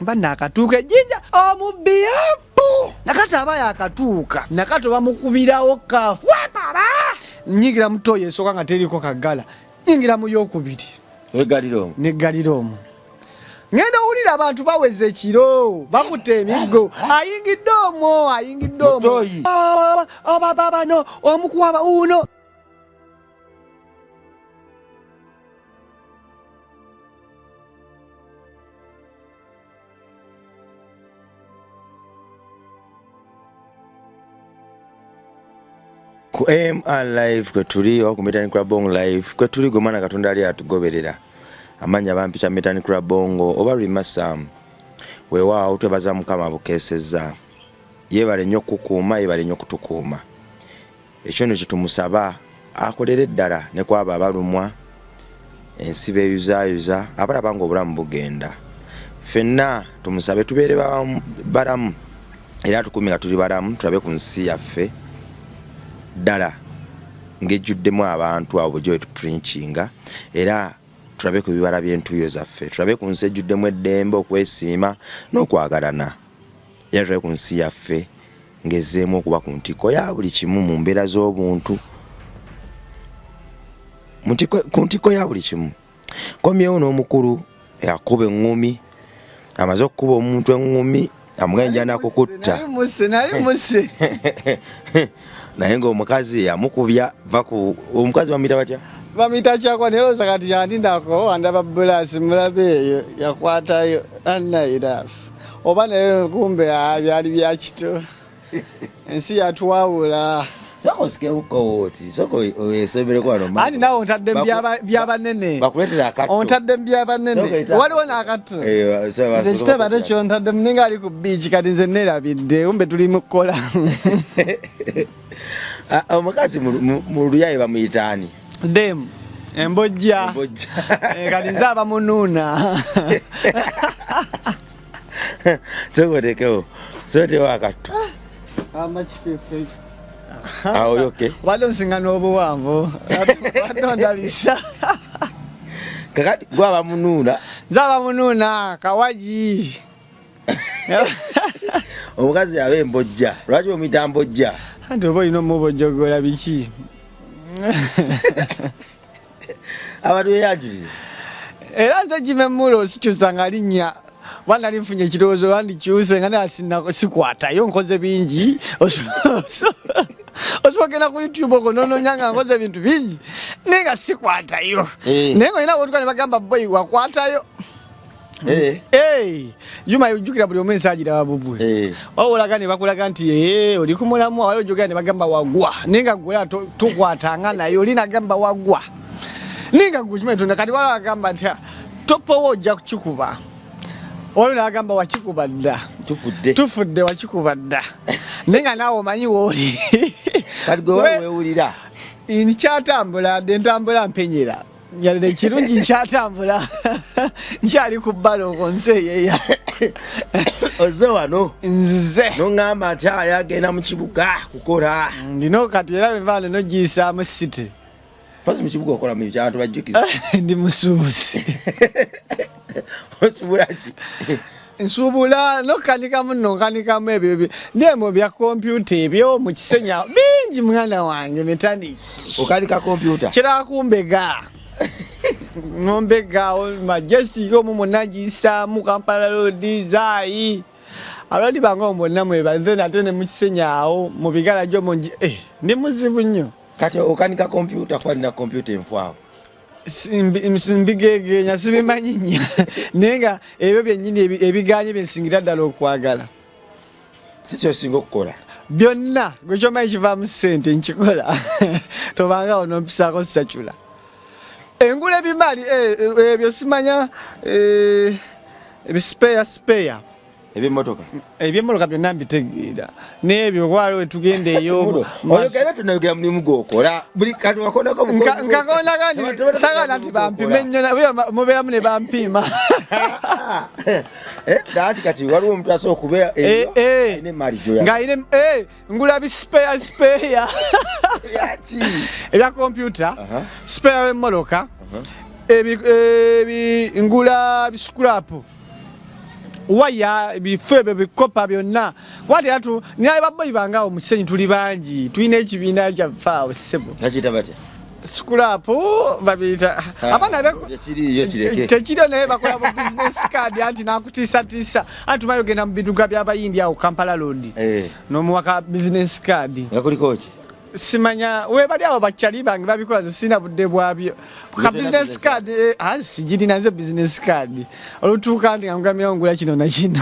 Mba nakatuuka ejjinja omubbi yampu nakati aba yakatuuka nakato bamukubirawo kaafu wapaba nyingira mu tooyi esooka nga teriko kaggala nyingira mu yokubiri neggalira omwo ngenda owulira abantu baweza ekiro bakutte emiggo ayingidde omwo ayingidde omwo obababano omukuwaba uno. Ku AMR Live kwe tuli oba ku Metani Krabong Live kwe tuli gwe mwana Katonda ali atugoberera. Amannya bampita Metani Krabongo oba Rima Sam. Weewaawo twebaza Mukama abukeesezza. Yeebale nnyo okukukuuma, yeebale nnyo okutukuuma. Ekyo nno kye tumusaba akolere ddala ne kw'abo abalumwa, ensi beeyuzaayuza, abalaba ng'obulamu bugenda. Ffenna tumusabe tubeere balamu era atukuume nga tuli balamu tulabe ku nsi yaffe ddala ng'ejjuddemu abantu abo bulijjo be tuprincinga era tulabe ku bibala by'entuuyo zaffe, tulabe ku nsi ejjuddemu eddembe, okwesiima n'okwagalana era tulabe ku nsi yaffe ng'ezzeemu okuba ku ntikko ya buli kimu mu mbeera z'obuntu ku ntikko ya buli kimu. Nkomyewo n'omukulu akuba eŋŋumi, amaze okukuba omuntu eŋŋumi amugambye nja nakukutta naye ng'omukazi yamukubya va ku omukazi bamuyita batya? Bamuyita kyakwa naye olowooza kati yandindako andaba bulasi mulabe eyo yakwatayo annairaafu oba naye kumbe ah, byali bya kito ensi yatwawula. Sooka osikemuko oti sooka weesembereko wano maaso. Anti nawe ontadde mu byabanene. Bakuleetera akatto. Ontadde mu byabanene. Waliwo n'akatto. Eh, nze ekitebe ate kyontadde muninga ali ku biiki kati nze neerabidde kumbe tuli mu kukola. Ah, omukazi mu luyaye bamuyita ani? Demu. Embojja. Embojja. Eh, kati nze abamunuuna. Sooka oteekewo. Sooka oteewo akatto. Ah, Awo okay. Obadde onsinga n'obuwanvu. Obadde ondabisa. Kakati gwe abamunuuna. Nze abamunuuna kawagi. Omukazi aba embojja. Lwaki bamuyita mbojja? Anti oba olina omubojjogola biki? Abantu beyanjulire. Era nze Jimmy Mulo sikyusa nga linnya. Oba nali nfunye ekirowoozo oba ndikyuse nga naye sikwatayo nkoze bingi. Osobola ogenda ku YouTube okwo nononya nga nkoze ebintu bingi naye nga sikwatayo. Eh. Naye ng'olina wotuka ne bagamba boy wakwatayo. Eh. Eh, Juma ujjukira buli omu ensi agiraba bubwe. Eh. Wabula ne bakulaga nti eh oli ku mulamu wali ojogera ne bagamba wagwa. Naye nga gwe tokwatanga naye oli nagamba wagwa. Naye nga gwe kimanyi tonda kati wala agamba nti topowa ojja kukikuba. Wali nagamba wakikuba dda. Tufudde. Tufudde wakikuba dda. Naye nga naawe omanyi wooli. Kati gwe wewulira. Nkyatambula entambula mpenyera. Yalira ekirungi nkyatambula nkyali ku bbala okwo nseeyeya. Ozze wano nzize noŋŋamba nti aya agenda mu kibuga kukola. Ndino kati era bivaano nogiyisaamu city. Mpozzi mu kibuga okola mu abantu bajjukize. Ndi musuubuzi. Osuubula ki? Nsuubula nokanikamu nno nkanikamu ebyo nemu bya kompyuta ebyo mu kisenya bingi mwana wange metaniki. Okanika kompyuta? Kira kumbega. Nombega Majestic omwo mwonna ngiyisaamu Kampala Road, Zaayi. Abalodi bange omwo mwonna mwebaze ate ne mu kisenya awo mu bigalaji omwo eh, ndi muzibu nnyo. Kati okanika kompyuta kuba nina kompyuta enfu awo. Mbigegenya sibimanyi nnyo naye nga ebyo byennyini ebiganye byensingira ddala okwagala. Si kyosinga okukola? Byonna gwe kyomanyi kivaamu ssente nkikola. Tobanga awo nompisaako sacula. Engula ebimali eh, eh, ebyo simanya eh, ebisipeeya sipeeya. Ebyemmotoka? Ebyemmotoka byonna mbitegeera. N'ebyo waliwo wetugenda eyo. Oyogera tunayogera mulimu gw'okola. Buli kati wakondako bukozi. Nkakonda nti sagala nti bampime nnyo mubeeramu ne bampiima. Eh, anti kati waliwo omuntu asobola okubeera eyo alina emmaali gy'oyagala. Ng'alina ngula bi spare spare. Ebyaki? Ebya kompyuta, spare w'emmotoka, ebi ngula bi scrap. Waya, bifo ebyo bikopa byonna, kuba teratu naye baboyi bange awo mu Kisenyi tuli bangi, tulina ekibiina kyaffe awo, ssebo. Bakiyita batya? Scrap babiyita. Abaana Tekiriyo, kireke. Tekiriyo, naye bakola bu business card, anti nakutiisatiisa, anti tumayo genda mu biduka by'abayindi awo Kampala Road, n'omuwa ka business card. Nga kuliko ki? Simanya webali awo, bakyali bange babikola, nze sirina budde bwabyo. Ka Gwe business tolina? card, ah, sigirina nze business card. Olutuuka nti nga mugamira ngula kino na kino.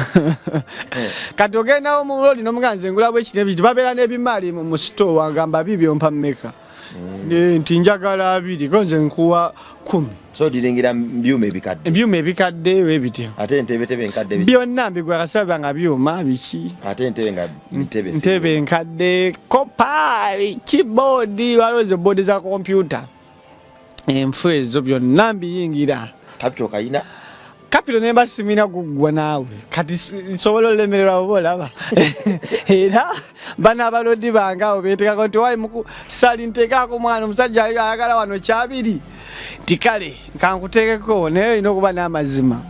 Kati ogendawo mu loli n'omugamba nze ngula bwe kino ebiti, babeera n'ebimaali mu store, wagamba bibyo mpa mmeka? Nti njagala 20, ko nze nkuwa 10. So diringira byuma ebikadde? Ebyuma ebikadde webityo. Ate entebetebe enkadde biki? Byonna mbigula kasaba nga byuma biki. Ate entebe nga ntebe si? Ntebe enkadde, kopa, keyboard, waliwo ezo board za kompyuta enfu, ezo byonna mbiyingira. Capital kayina? Capital nemba simina guggwa naawe, kati nsobola olemererwa oba olaba era bano abalodi bange awo betekako nti wayi mukusali nteekako omwana omusajja ayagala wano kyabiri, nti kale kankuteekeko, naye olina okuba n'amazima.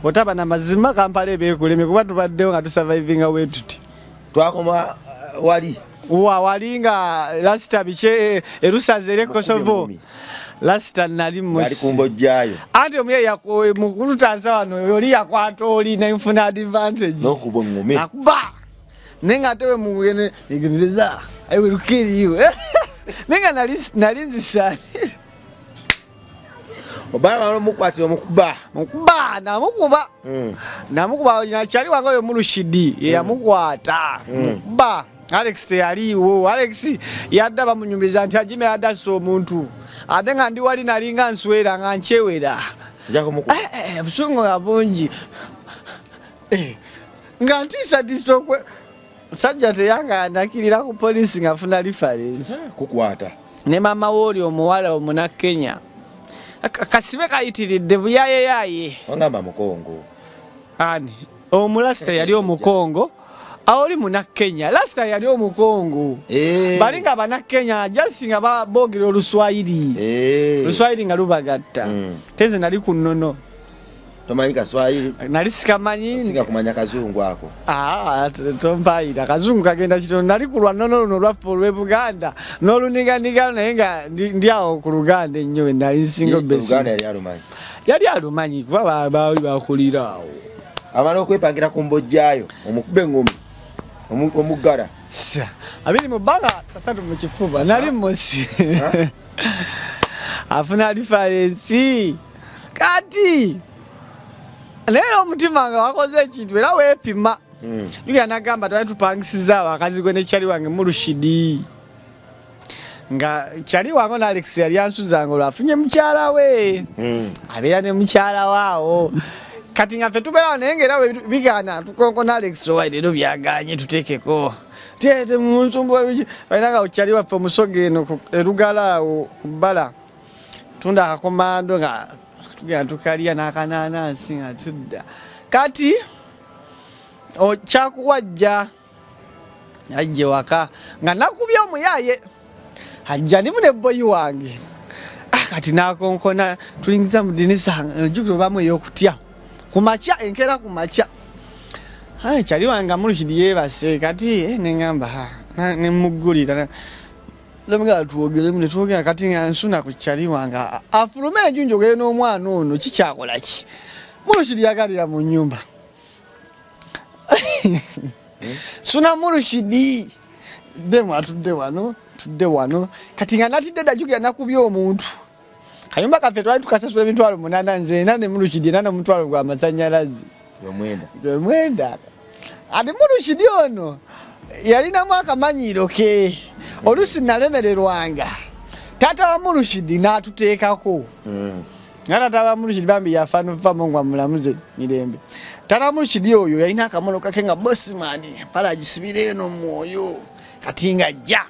Bwotaba n'amazima, Kampala ebeekulemye, kuba tubaddewo nga tusurvivinga wetuti. Twakoma wali. Wa wali nga lasita biki erusaze era Kosovo. Engumi. Lasita nali Ali musi ku mbojjaayo. Anti omuye mukulutaasa wano oli yakwata oli nenfuna advantage. N'okuba engumi. Akuba naye nga ate wemugene egendereza, I will kill you, naye nga nali nzisaani. Obala omukwatira omukuba. Mukuba, namukuba. Namukuba nakyali wange oyo Mulushidi yeyamukwata. Mukuba, Alex teyaliiwo. Alex yadda bamunyumiriza nti Ajime yadde omuntu, ate nga ndi wali nalinga nswera nga nkyewera. Nja kumukuba. Obusungu nga bungi. Nga ntiisatiisa okwe musajja teyanganakirira ku poliisi nga nfuna reference. Kukwata. Ne maama wooli omuwala omuna Kenya. Kasibe kayitiridde buyayeyaye. Wangamba mukongo. Ani omulasita yali omukongo? Awo oli muna Kenya, lasita yali omukongo. Bali nga bana Kenya jasi nga boogera oluswayiri. Oluswayiri nga lubagatta. Teze nali ku nnono. Tomanyi kaswayiri? Nali sikamanyi. Osinga kumanya kazungu ako. Ah, tompayira kazungu kagenda kitono. Nali ku lwa nnono luno olwaffe olw'e Buganda n'oluniganiga, naye nga ndi awo ku Luganda ennyo we nali nsinga obesi. Oluganda yali alumanyi? Yali alumanyi, kuba baali bakulira awo. Amala okwepangira ku mbojjaayo, omukuba engumi, omuggala. 20 mu bbanga 3 mu kifuba nali musi afuna reference. Kati naye era omutima nga wakoze ekintu era weepima. Jukira nagamba twali tupangisiza awo akazigo ne kyali wange Mulushidi, nga kyali wange ono Alex yali ansuzanga olwo afunye mukyala we. Abeera ne mukyala waawo, kati nga ffe tubeerawo, naye nga era bwe bigaana tukonkona Alex, owa leero byaganye tuteekeko tete munsumbuwa biki, alina nga kyali waffe omusoga eno erugala awo ku bbala tunda akakomando, nga tugenda tukalya n'akananansi nga tudda. Kati kyakuwajja ajje waka nga nakubye omuyaye, ajja ndimu ne boyi wange. Ah, kati nakonkona, tulingiza mu dinisa, ojjukira obamu ey'okutya ku makya, enkeera ku makya. Ai, kyali wange nga Mulushidi yeebase. Kati neŋŋamba nemuggulira, nemugamba twogeremu, netwogera. Kati nga nsuna ku kyali wange afulume enju njogere n'omwana ono kikyakola ki. Mulushidi yagalira mu nnyumba, suna Mulushidi demu atudde wano, tudde wano. Kati nga natidde dajjukira nakubye omuntu. Kayumba kaffe twali tukasasula 800,000, nze ena ne Mulushidi ena n'omutwalo gwa masanyalaze. 9. 9. Ati Mulushidi ono yalinamu akamanyiiro ke, oluusi nalemererwanga taata wa Mulushidi n'atuteekako. Nga taata wa Mulushidi bambi yafa nufa, Mungu amulamuze mirembe. Taata wa Mulushidi oyo yalina akamono kake nga bosimani pala agisibira eno mwoyo, kati nga ajja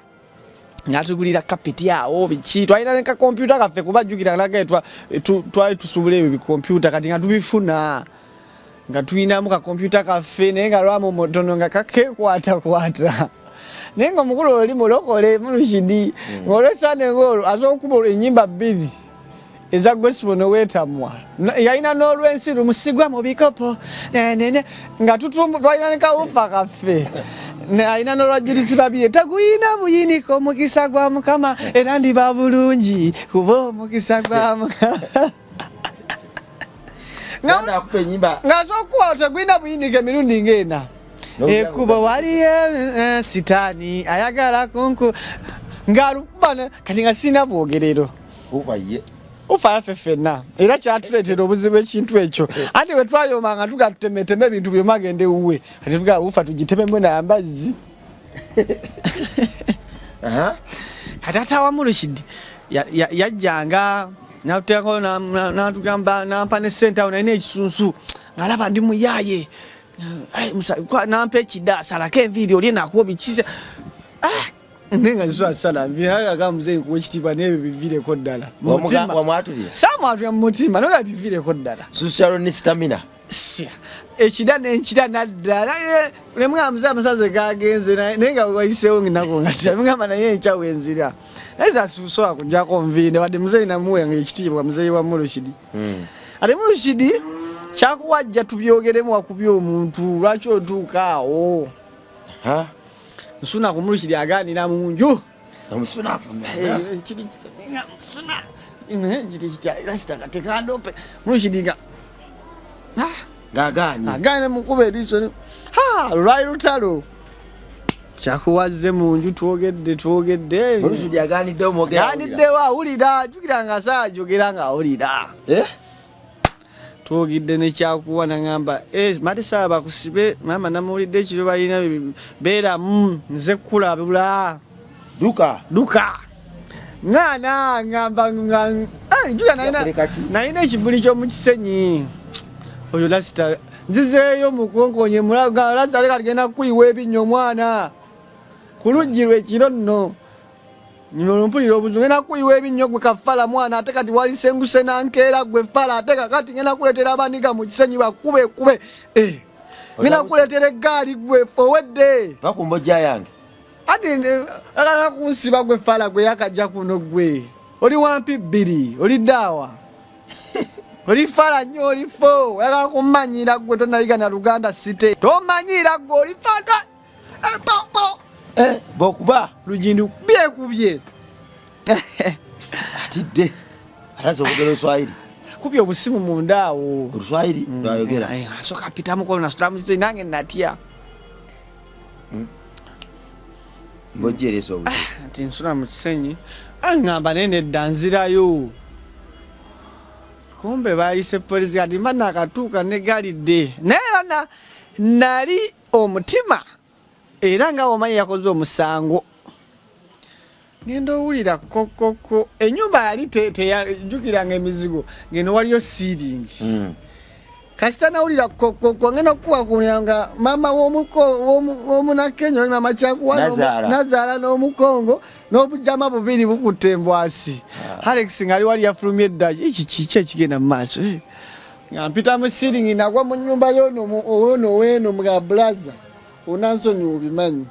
natugulira kapeti awo biki, twalina ne kakompyuta kaffe, kuba jjukira nagaye twali tusuubula ebyo bikompyuta, kati nga tubifuna nga tulinamu kakompyuta kaffe, naye nga lwamu mutono nga kakekwatakwata, naye nga omukulu oli mulokole Mulushidi, ng'olwesande ngaolwo asobola okukuba enyimba bbiri. Eza gospel nowetamwa yalina n'olwensi lumusigwa mu bikopo nenene nga twalina ne kawufa kaffe alina n'olwajulizi babiri taguyina buyiniko omukisa gwa mukama era ndiba bulungi kuba omukisa gwa mukama. Ng'asobola okuwa tegulina buyinike emirundi ng'ena ekubo waliyo eh, sitaani ayagala kunku ng'alukuba kati nga sirina bwogerero. Ufa ye ufa yaffe ffenna era kyatuleetera obuzibu ekintu ekyo. Anti bwe twayomanga tuga tutemeteme ebintu byoma agende wuwe, kati tuga ufa tugitememu nayambazzi. Kati ate awa Murshid yajjanga natuteekako natugamba nampa ne ssente awo nalina ekisunsu ng'alaba ndi muyaaye nampa ekida salako enviiri olye nakuwa bikisa ah, naye nga zisobola sala nviiri aga muzeeyi kuwa ekitiibwa n'ebyo biviireko ddala. Wamwatulira? Saamwatulira mu mutima naye nga biviireko ddala. Susyalo ne stamina. Ekida nenkira naddala nemugamba muzeeyi amasaze gagenze naye nga wayiseewo ngenako nga mugamba naye enkya wenzira naye zasobola kujjako nviiri newadde muzeeyi namuwenga ekitiibwa muzeeyi wa Murshid. Ate Murshid kyakuwajja tubyogeremu wakubye omuntu lwaki otuuka awo? Nsuna ku Murshid agaanira mu nju. Omusuna kiri kitya musuna kiri kitya era kitaka tekandope Murshid nga ng'agaanye agaane mukuba eriiso lwali lutalo kyakuwazze mu nju twogedde twogedde. Murshid agaaniddewo mwogera. Agaaniddewo awulira jjukira nga saajogera ng'awulira. Eh? Twogedde ne kyakuwa nangamba eh, mate saaba bakusibe maama namuwulidde ekiro balina beeramu nze kukulabula. Duka. Duka. Ngana ngamba nga jjukira nalina ekibuli ky'omu Kisenyi. Oyo lasita nzizeeyo mukonkonye mulaga lasita leka tugenda kukuyiwa ebinnyo omwana. Ku luggi lw'ekiro nno. Nno mpulira obuzu ngenda kukuyiwa ebinnyo gwe kafala mwana ate kati wali senguse nankeera gwe fala ate kakati ngenda kuleetera abaniga mu Kisenyi bakube kube. Eh. Ngenda kuleetera eggaali gwe owedde. Va ku mbojja yange. Ati agala kunsiba gwe fala gwe yakajja kuno gwe. Oli wampi bbiri, oli daawa. Oli fala nnyo oli fo, oyagala kumanyira gwe tonayiga na Luganda site. Tomanyira gwe oli fala. Eh, bokuba. Lugindu byekubye. Atidde. Ataza okwogera Oluswahili. Kubye obusimu munda awo. Oluswahili lwayogera. Asooka apita mukono nasula mu kisenyi nange natya. Mbojja ereese obuzibu. Nti nsula mu Kisenyi. Aŋŋamba naye nedda nzirayo. Kumbe baayise poliisi kati mba nakatuuka negalidde. Naye era nali omutima era nga bw'omanyi yakoze omusango. Ngenda owulira kokoko ennyumba yali teyajjukiranga emizigo ngeno waliyo ceiling. Kasita nawulira kokoko ngenda okukuba ku mulyango nga maama w'omunakenya oli maama Kyakuwa Nazaala n'omukongo n'obujama bubiri bukutte embwasi. Alex ng'ali wali yafulumye edda iki kiki ekigenda mu maaso? Nga mpita mu ceiling nagwa mu nnyumba y'ono ono weeno nga blaza onansonyiwa obimanyi.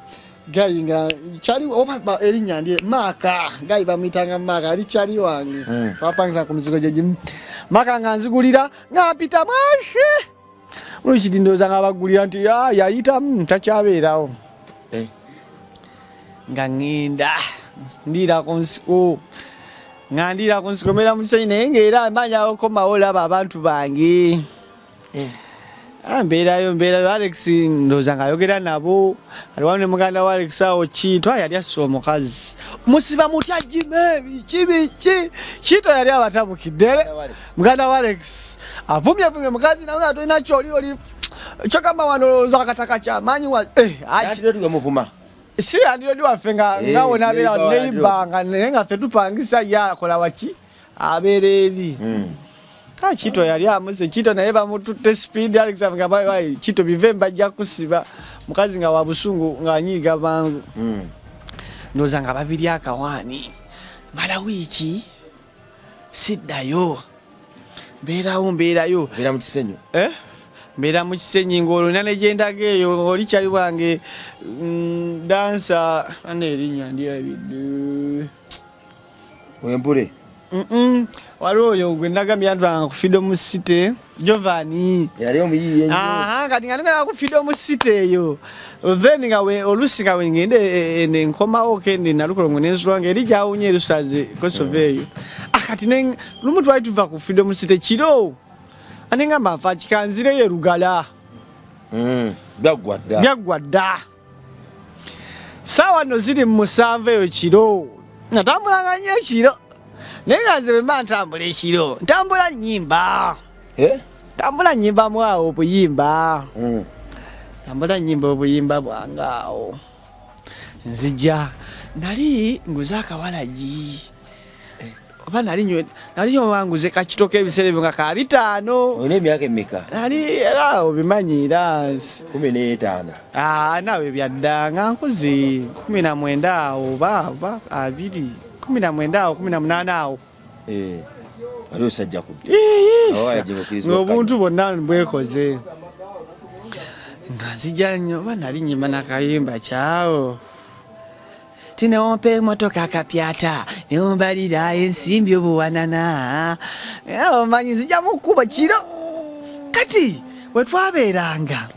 Gayi nga kyali oba erinnya ndye Maaka gayi bamuyitanga Maaka ali kyali wange. Twapangisa ku mizigo gye gimu. Maaka nga nzigulira nga mpita mwashe. Olukidi ndowooza nga bagulira nti yayitamu takyabeerawo. Nga ŋŋenda ndiira ku nsiko. Nga ndiira ku nsiko mbeera mu Kisenyi naye ng'era manya okomawo olaba abantu bange. Mbeerayo mbeerayo Alex ndowooza ng'ayogera nabo. Kati waliwo ne muganda wa Alex awo Kiito yali asse omukazi. Musiba mutya Jimmy biki biki. Kiito yali abatabukidde. Muganda wa Alex avumye avumye mukazi nawe nga tolina kyoli oli kyogamba wano olowooza akataka kyamaanyi wa Ati lwe muvuma. Si andirodi waffe nga nga wona abeera neighbor wa neighbor nga naye nga ffe tupangisa ye akola waki abeera eri. Kiito yali amuse Kiito naye bamututte speed Alex nga Kiito bive mbajja kusiba mukazi nga wa busungu ng'anyiiga mangu. Ndowooza nga babiri akawaani mala wiiki siddayo mbeerawo mbeerayo. Mbeera mu Kisenyi. Mbeera mu Kisenyi ng'olwo nina ne gye ndaga eyo oli kyali wange, dansa ana erinnya ndyabidde. Wembule. Waliwo oyo gwe nagambye yantwalanga ku Freedom City, Jovani. Yali omuyiiya ennyo. Aha, kati nga nigenda ku Freedom City eyo. Then nga we olusi nga we ngende e, e, ne nkomawo kendi Nalukolongo ne nsula nga eri gyawunye erusaze Kosovo eyo. Ah, kati ne lumu twali tuva ku Freedom City kiro. Ane ngamba nfa kikanzireyo e Lugala. Byaggwa dda. Byaggwa dda. Saawa nno ziri mu 7 eyo kiro. Natambulanga nnyo ekiro. Naye nga nze bwe mba ntambula ekiro, ntambula nnyimba. Eh? Ntambula nnyimbamu awo obuyimba. Ntambula nnyimba obuyimba bwange awo. Nzija nali nguze akawalagi. Oba nali nywe, nali oba nguze kakitoko ebiseera ebyo nga ka 5. Olina emyaka emeka? Nali era obimanyi era 15. Ah, naawe byadda nga nkuze 19 awo oba 20, 19 awo, 18 awo. Wali osajja ku ddi? Yes. Awo wali gye Ng'obuntu bwonna bwekoze. Nga nzija nnyo, oba nali nnyimba nakayimba kyawo. Tinewompa emotoka akapyata, newombalira ensimbi obuwanana. Era omanyi nzija mu kkubo kiro. Kati we twabeeranga,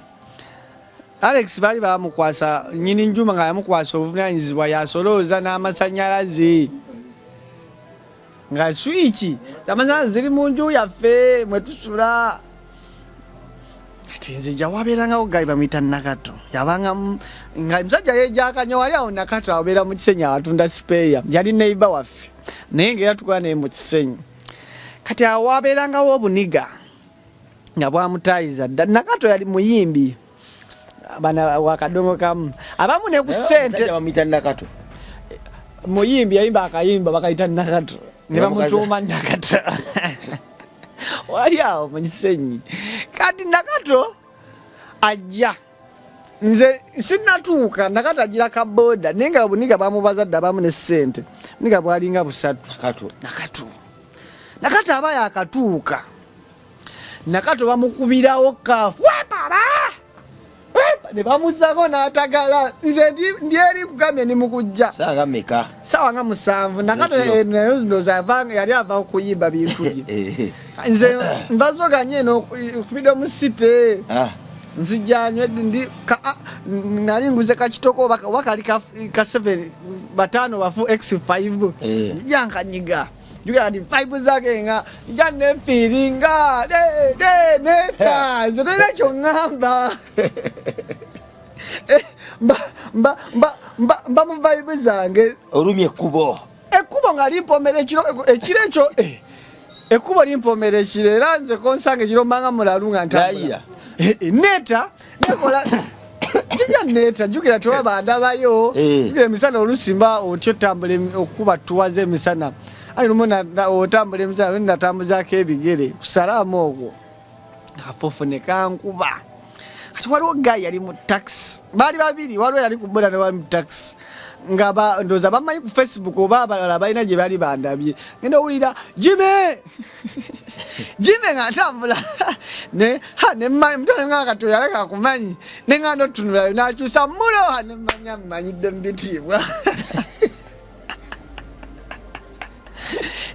Alex baali bamukwasa nnyini njuma nga yamukwasa obuvunaanyizibwa yasolooza n'amasannyalaze. Nga swiki z'amasannyalaze ziri mu nju yaffe mwe tusula. Kati nzija wabeerangawo gayi bamuyita Nakato. Yabanga nga omusajja yeejakanya wali awo Nakato abeera mu Kisenyi atunda sipeeya. Yali neighbor waffe. Naye ng'era tukola naye mu Kisenyi. Kati awo wabeerangawo obuniga nga bwamutaayiza dda. Nakato yali muyimbi. Bana wakadongo kamu. Abamu ne ku ssente. Omusajja bamuyita Nakato. Muyimbi yayimba akayimba bakayita Nakato. Ne bamutuuma Nakato. Wali awo mu Kisenyi. Kati Nakato ajja. Nze sinnatuuka, Nakato agira ka boda naye nga obuniga bamubaza dda abamu ne ssente. Obuniga bwalinga busatu. Nakato. Nakato. Nakato aba yakatuuka. Nakato bamukubirawo kaafu. Wepala! Wepa! Ne bamuzzako n'atagala. Nze ndi eri nkugambye ndi mu kujja. Ssaawa nga mmeka? Ssaawa nga 7. Nakato, Ekiro. naye ndowooza yali ava kuyimba bintu bye. Nze mbazoganye eno ku Freedom City. Nzija nywe ndi ka, a, nali nguze kakitoko oba kali ka 7 5 bafu X5. Nzija nkanyiga. Njuga nti vibe zake nga nja nefiiringa, de, de, neta. Nze tolina ky'oŋŋamba. Mba mu vibe zange. Olumye ekkubo. Ekkubo nga limpomera ekiro, ekiro ekyo, ekkubo limpomera ekiro era nze konsanga ekiro mbanga mulalu nga ntambula. Layira. Neta, nekola, tijja neta, jjukira tewaba ndabayo. Jjukira emisana olusimba otyo otambula okukuba tuwaze emisana. Ayi lumu otambula emisana, lumu natambuzaako ebigere, kusalaamu okwo. Akafuufu ne kankuba. Kati waliwo guy yali mu taxi. Baali babiri, waliwo yali ku boda ne wali mu taxi. Nga ndowooza bamanyi ku Facebook oba abalala balina gye bali bandabye. Ngenda owulira, Jimmy! Jimmy nga ntambula. Ne, ha, ne mmanyi, mutane nga kati oyo aleka akumanyi. Ne nga ndotunulayo, n'akyusa mulo, ha, ne mmanya mmanyidde mu bitiibwa.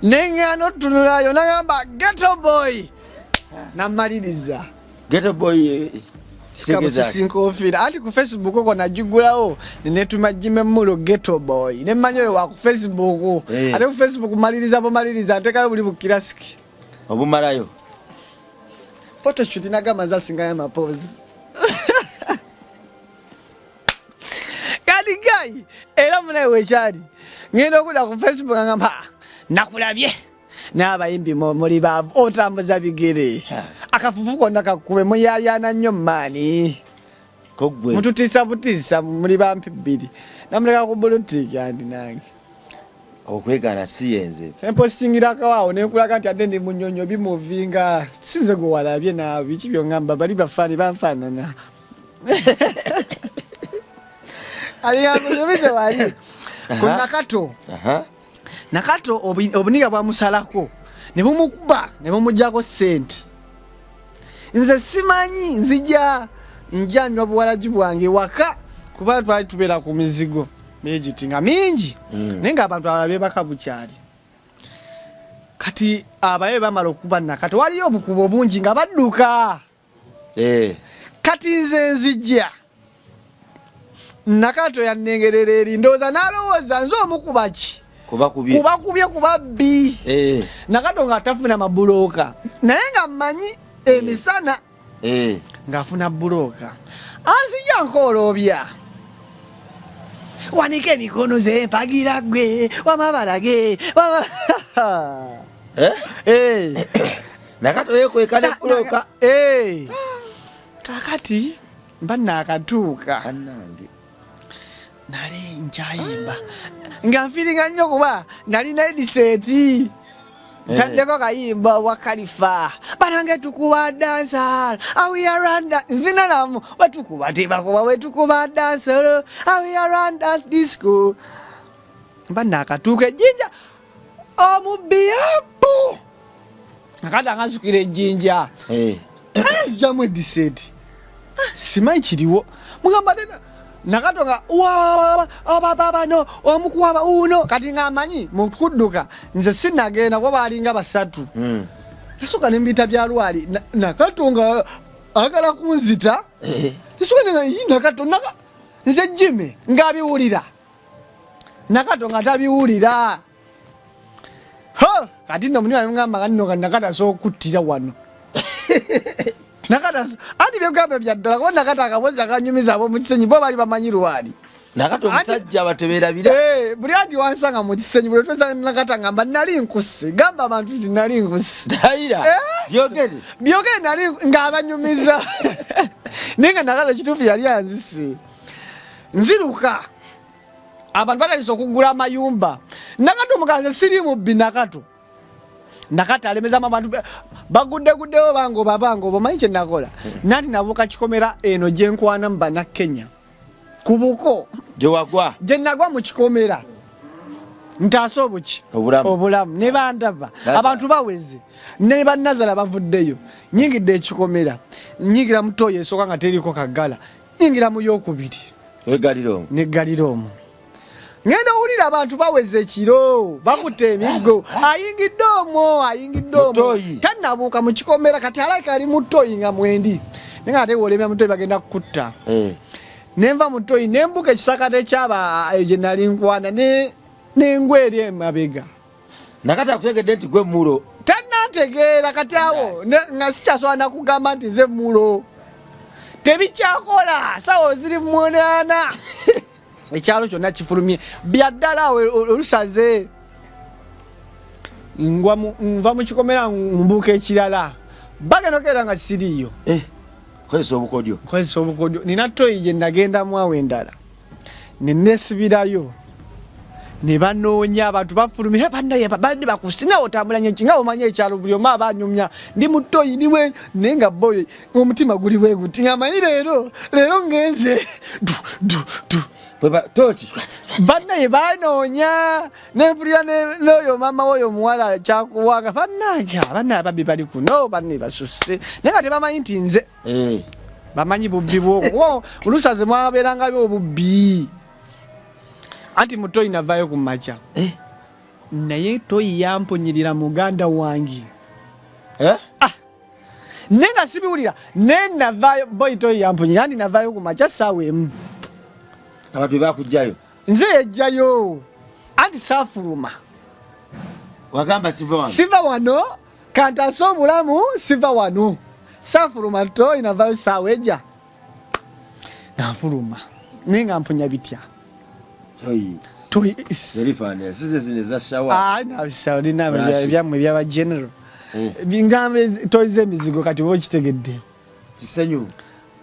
Ne nga ndotunulayo, n'agamba, Ghetto boy! N'ammaliriza. Ghetto boy, kitegeeza ki? Nkofiira. Anti ku Facebook okwo nagigulawo, ne neetuma Jimmy Mulo Ghetto boy. Ne mmanyi oyo wa ku Facebook. Ate ku Facebook maliriza bumaliriza, nteekayo buli bukirasiki. Obumalayo. Photoshoot nagamba nze asingayo amapoozi. Kati guy, era munaye wekyali. Ngenda okudda ku Facebook ngamba, nakulabye. N'abayimbi muli baavu, otambuza bigere. Akafufu konna kakube, muyaayaana nnyo maani. Kogwe. Mututiisa butiisa, muli bampi bbiri. Namuleka ku bulutiiki andi nange. Okwegaana si yenze. Empostingirako awo ne nkulaga nti ate ndi munyonyo bimuvinga. Si nze gwe walabye naawe, biki by'oŋŋamba, bali bafaani banfaanana. Ali yankunyumize wali. Ku Nakato. Nakato obuniga bwamusalako ne bumukuba ne bumuggyako ssente. Nze simanyi, nzija nja nywa buwalagi bwange waka kuba twali tubeera ku mizigo egiti nga mingi. Naye ng'abantu abalala beebaka bukyali. Kati abaye bamala okuba Nakato, waliyo obukubo bungi nga badduka. Kati nze nzijja, Nakato yannengerera eri, ndowooza n'alowooza nze omukuba ki kubakubye kuba bbi. Nakato nga tafuna mabulooka, naye nga mmanyi emisana ng'afuna bulooka. Anzijja nkooloobya, wanika emikono ze mpagira gwe wamabalage. Eh? Nakato yekweka ne bulooka. Kakati mba naakatuuka, nali nkyayimba nga nfiringa nnyo kuba nalina headset, ntaddeko kayimba wa Kalifa, banange tukuba dancehall awiyaranda, nzina namu wetukuba tebakuba, wetukuba dancehall awiyaranda disco. Mba naakatuuka ejjinja, omubbi apu akati angazukira ejjinja, jamu headset, simanyi kiriwo, mugamba tena Nakato nga wababano omukuwaba uno. Kati nga amanyi mukudduka nze sinagenda kuba balinga basatu. Nasooka nembiyita bya lwali. Nakato nga agala kunzita. Nasooka nenga Nakato nze Jimmy ng'abiwulira, Nakato nga tabiwulira. Ho, kati nno munywa ngamba nga nno Nakato asobola okuttira wano. Nakato anti byogamba bya ddala, kuba Nakato akabozi akanyumiza ab'omu Kisenyi bo bali bamanyi lwali. Nakato omusajja batebeerabira. Buli anti wansanga mu Kisenyi, buli twesanga Nakata ngamba nali nkusse, gamba abantu nti nali nkusse. Dayira. Byogere. Byogere nali ng'abanyumiza, naye nga Nakato kituufu yali anzise. Nziruka, abantu batandise okugula amayumba. Nakato muganze siri mubbi. Nakato, Nakato alemezamu abantu baguddeguddewo bangoba bangoba. Omanyi kye nakola? Nanti nabuuka kikomera eno gyenkwana mu Bannakenya ku buko. Gyewagwa? Gye nagwa mu kikomera ntaase obuki. Obulamu. Obulamu ne bandaba. Nazala. Abantu baweze ne bannazala bavuddeyo. Nyingidde ekikomera, nyingira mu toyi esooka nga teriko kagala, nyingira mu yokubiri. Wegalira omwo. Neggalira omwo. Ngenda owulira abantu baweze ekiro bakutte emiggo, ayingidde omwo, ayingidde omwo. Mutoyi. Tannabuuka mu kikomera. Kati alabika ali mu toyi nga mwendi, naye nga ate wolemera mu toyi bagenda kukutta. Nenva mu toyi nembuka ekisakate ekyaba eyo gye nali nkwana nengwa eri emabega. Nakati akutegedde nti gwe mulo? Tannantegeera. Kati awo nga sikyasobola nakugamba nti nze mulo, tebikyakola. Sawa ziri 8, ekyalo kyonna kifulumye byaddala. Awo olusaze nva mu kikomera mbuuka ekirala, bagenda okeera nga siriiyo. Kozesa obukodyo. Nkozesa obukodyo. Nina toyi gye nagendamu awo endala, nenesibirayo ne banoonya, abantu bafulumye bannaye bandi bakusina otambula nyo nga omanyi ekyalo, buli omu aba anyumya ndi mutoyi ndiwe, naye nga boyi omutima guli bwe guti nga manyi leero leero ngenze du du du. Toki. Bannaye banoonya, nempulira n'oyo maama woyo omuwala kyakuwanga, bannange bannaye ababbi bali kuno, banne basusse, naye nga tebamanyi nti nze. Bamanyi bubbi bwokwo olusaze mwabeerangayo obubbi. Anti mutoyi navayo ku makya. Naye toyi yampunyirira muganda wange. Eh? Ah! Naye nga sibiwulira, naye navaayo boyi, toyi yampunyirira anti navaayo ku makya 1:00. Abantu bakugjayo? Nze yejjayo, anti saafuluma. Wagamba siva wano. Siva wano, kantase obulamu, siva wano. Saafuluma, toyi navaayo saawa ejja nga nfuluma, naye nga mpunya bitya. Toyi. Toyi. Zerifaanira size zino eza shower. Ah, nabisa olina. Lwaki? Ebyammwe ebyaba general. Ngamba toyi z'emizigo, kati oba okitegedde. Kisenyu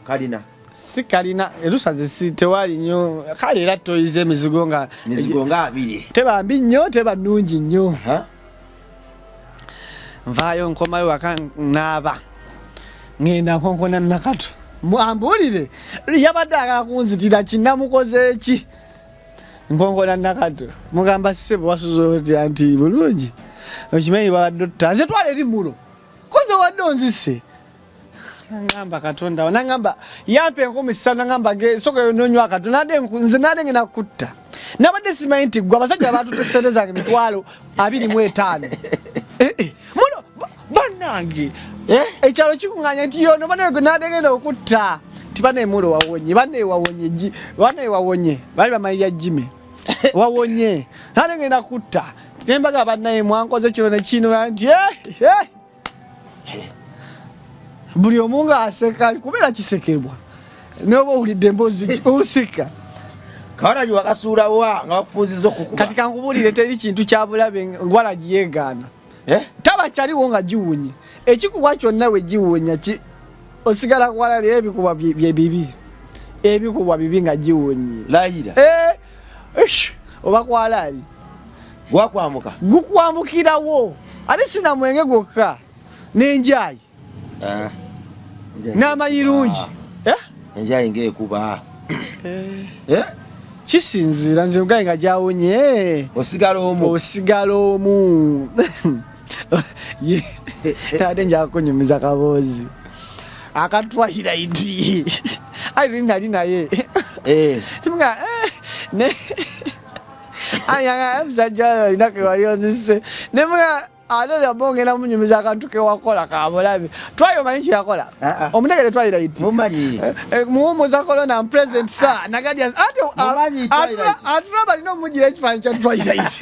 kalina. Si kalina, erusaze si tewali nnyo kale, era toyi z'emizigo nga mizigo nga 20. Teba mbi nnyo, teba nnungi nnyo. Ha? Nvaayo nkomayo waka, naaba, ngenda nkonkona Nakato ambuulire yabadde agala kunzitira ki, namukoze ki. Nkonkona Nakato, mugamba, "Ssebo, wasuze otya?" Nti, "Bulungi." "Okimanyi babadde otta nze, twala eri mulo koze wadde onzise." Nangamba, "Katonda wa," nangamba, yampa 3000, nangamba, "Soka nonywa akato." Nade nze nade ngenda kutta, nabadde simanyi nti gwe abasajja batutte sente zange 250,000. Eh, Bannange, eh? Ekyalo kikuŋŋanya nti yono banaye gwe nadegenda okutta nti banemulo wawonye, banewawonye, banewawonye, bali bamalira Jimmy wawonye, nadegenda kutta nembaga bannaye mwankoze kino nekino nti eh, eh. Buli omu ng'aseka kubeera kisekebwa noba owulidde emboozi oseka. Kawalagi wakasuulawa nga bakufuuziza okukuba? Kati kankubuulire, teri kintu kya bulabe walagi yeegaana. Eh? Taba kyaliwo nga giwunye, ekikubwa kyonna we giwunya osigala kuwalali. Ebikubwa bye bibi, ebikubwa bibi nga giwunye. Layira. Eh, oba kwalaali. Gwakwamuka. Gukwambukirawo, ate sina mwenge gwokka, n'enjayi. Ah. N'amayirungi. Ah. Eh? Enjayi ng'ekuba. Eh? Kisinziira, nze ogaye nga gyawonye. Osigala omu. Osigala omu. Ate nja kunyumiza kaboozi akatwahiraiti ayi nali naye nga omusajja olina kewali onzise nemuga ate yaba ogenda munyumiza akantu kewakola kabulabe. Twayo omanyi kyeyakola? Ah, ah. Omutegere twayiraiti. Mumanyi. Eh, muwumuza corona present sir nagadia ate Mumanyi Twilight. Atulaba alina omugira ekifaananyi kya Twilight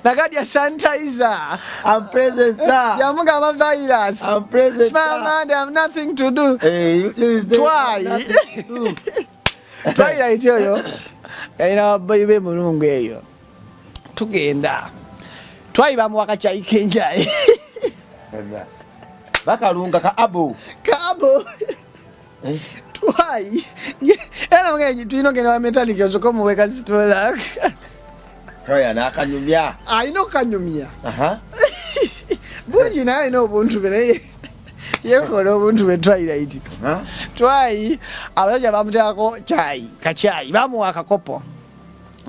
nagadia sanitizer. I'm present, sir. Yamugamba virus. I'm present, Smile sir. man, I have nothing to do. Eh, Twy. nothing to do. Twilight oyo yalina baboyi be mulungu eyo tugenda twayi bamuwa kacyayi kenjayi. Bakalunga ka abo. Kabo. Eh? Twayi era mugenda tulina ogenda wa metaniki osooka omuwe kasitola. Twaya n'akanyumya. Alina okukanyumya. Aha. Bungi naye alina obuntu bwe, naye yekola obuntu bwe Twilight. Ha? Twayi abasajja bamuteekako kyayi, kacyayi bamuwa akakopo.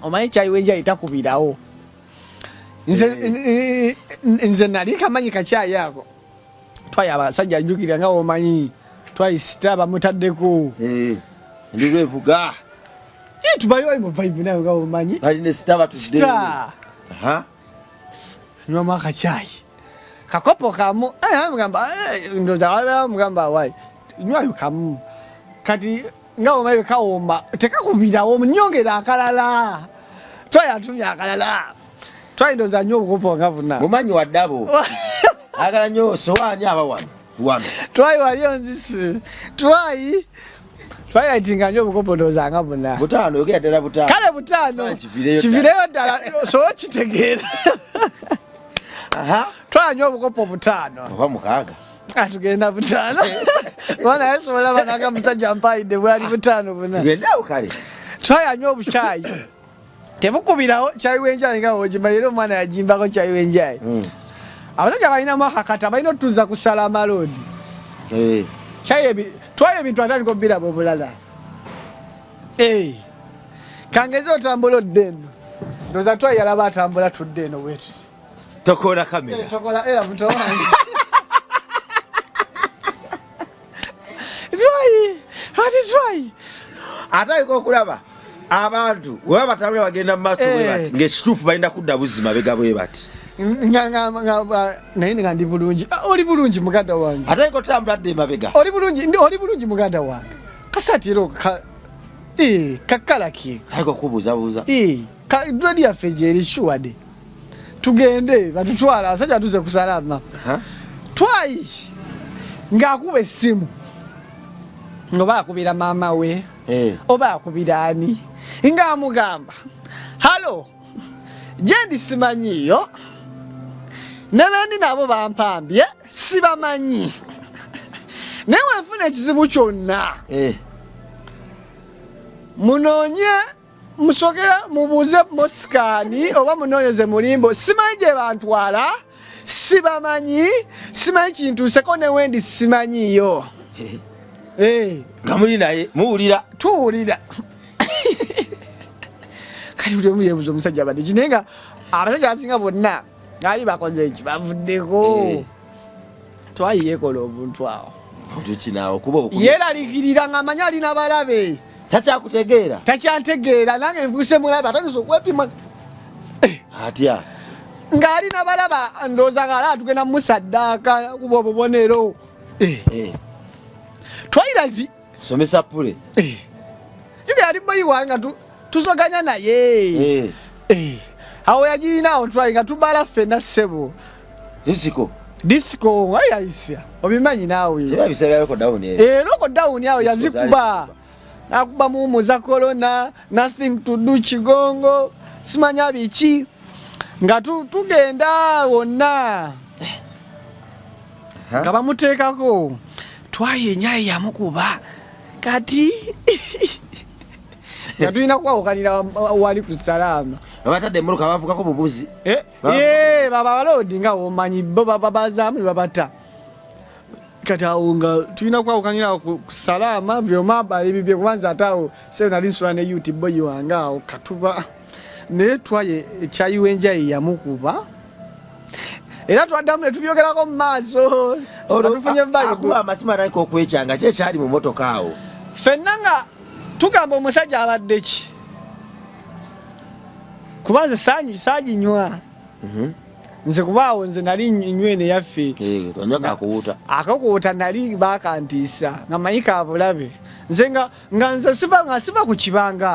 Omanyi kyayi wenjayi takubirawo. Nze Eh. nze nali kamanyi kacyayi ako. Twayi abasajja ajjukira nga womanyi twayi sita bamutaddeko. Eh, enduulu evuga. Tubali wali mu vibe nawe nga womanyi. Bali ne sita batudde. Sita. Aha. Nywamu akacyayi kakopo kamu. Eh, mugamba eh, ndowooza waba mugamba wayi nywayo kamu. Kati nga omanyi kawoma tekakubirawo, munyongera akalala. Twayi atumye akalala. Twayi ndowooza nywa obukopo nga buna. Mumanyi wa ddabo. Ayagala nnyo sowaani aba wano. Wano. Twayi wali onzisi twayi Twilight nga nywa obukopo ndowooza nga buna. 5, yogera ddala 5. Kale 5. Ah, kivireyo. Kivireyo ddala osobola okitegeera. Aha. Twanywa obukopo 5. Oba 6. Atugenda 5 mwana yesu olaba naga musajja mpayidde bwali 5 buna. Tugende awo kale. Twayanywa obukyayi tebukubirawo, kyayi wenjayi nga wogima era omwana yagimbako kyayi wenjayi. Abasajja balinamu akakata, balina otutuza ku salama road. Eh. Kyayi twayo ebintu atandika obiraba obulala. Eh. Kangeze otambula odde eno, ndowooza twayi yalaba atambula tudde eno bwetuti. Tokola kamera. Eh, tokola era muto wange. Twayi ati twayi Atandika okulaba abantu weba batambula bagenda mu maaso bwe Eh. bati ng'ekituufu balina kudda buzzi mabega bwe bati. Naye nga ndi bulungi. Ah, oli bulungi muganda wange. Atandika otambula dda emabega. Oli bulungi, oli bulungi muganda wange. Kasati era eh, kakala kieko. Atandika okubuuzabuuza. Eh, dredi yaffe gyeri shuwade tugende batutwala abasajja tuze kusalama. Ha? Twayi ng'akuba essimu oba akubira maama we Eh. oba akubira ani ng'amugamba halo gyendi simanyiiyo ne bendi nabo bampambye sibamanyi naye wenfuna ekizibu kyonna Eh. munoonye musokera mubuuze mosikani oba munoonyeze mulimbo simanyi gye bantwala sibamanyi simanyi kintuuseko newendi simanyiyo. Eh. Nga muli naye muwulira. Tuwulira. Kati buli omu yeebuuza omusajja abadde ki, naye nga abasajja abasinga bonna ali bakoze eki bavuddeko. Eh. Twayi yeekola obuntu awo. Omuntu kinaawo kuba obukubi. Yeeralikirira ng'amanyi alina balabe. Takyakutegeera. Takyantegeera, nange nfuuse mulabe atandise okwepima. Atya? Ng'ali nabalaba ndowooza ng'ala tugenda musaddaaka kuba obubonero. Eh. Eh. Twayira ki? Somesa pule. Eh. Yuga yali boyi wange nga tuzoganya naye. Eh. Eh. Awo yagirina awo twayi nga tubala ffenna ssebo. Disco. Disco nga yayisya. Obimanyi naawe. Teba bisaba ya lockdown eh. Eh, lockdown awo yazikuba. Nakuba muumuza corona, nothing to do kigongo, simanya biki. Nga tugenda wonna. Nga bamuteekako. Twaye enyaye yamukuba. Kati nga tulina kwawukanira wali ku salaama. Abatadde emmotoka bavugako bubuzi. Eh, eh, baba baloodi nga womanyi bo baba bazaamu ne babata. Kati awo nga tulina kwawukanira ku salaama buli omu abala ebibye kuba nze ate awo sebe nali nsula ne yuti boyi wange awo katuba naye twaye ekyayi w'enjaye yamukuba. Era twaddamu ne tubyogerako mu maaso. Tufunye vibe. Akuba amasimu atandika okwekyanga ki ekyali mu motoka awo. Ffenna nga tugamba omusajja abadde ki? Kuba nze saaginywa. Nze kuba awo nze nali nywa eno eyaffe. Eh, onywa kakuwuta. Akakuwuta nali baakantiisa nga manyi ka bulabe. Nze nga nze siva, nga siva ku kibanga.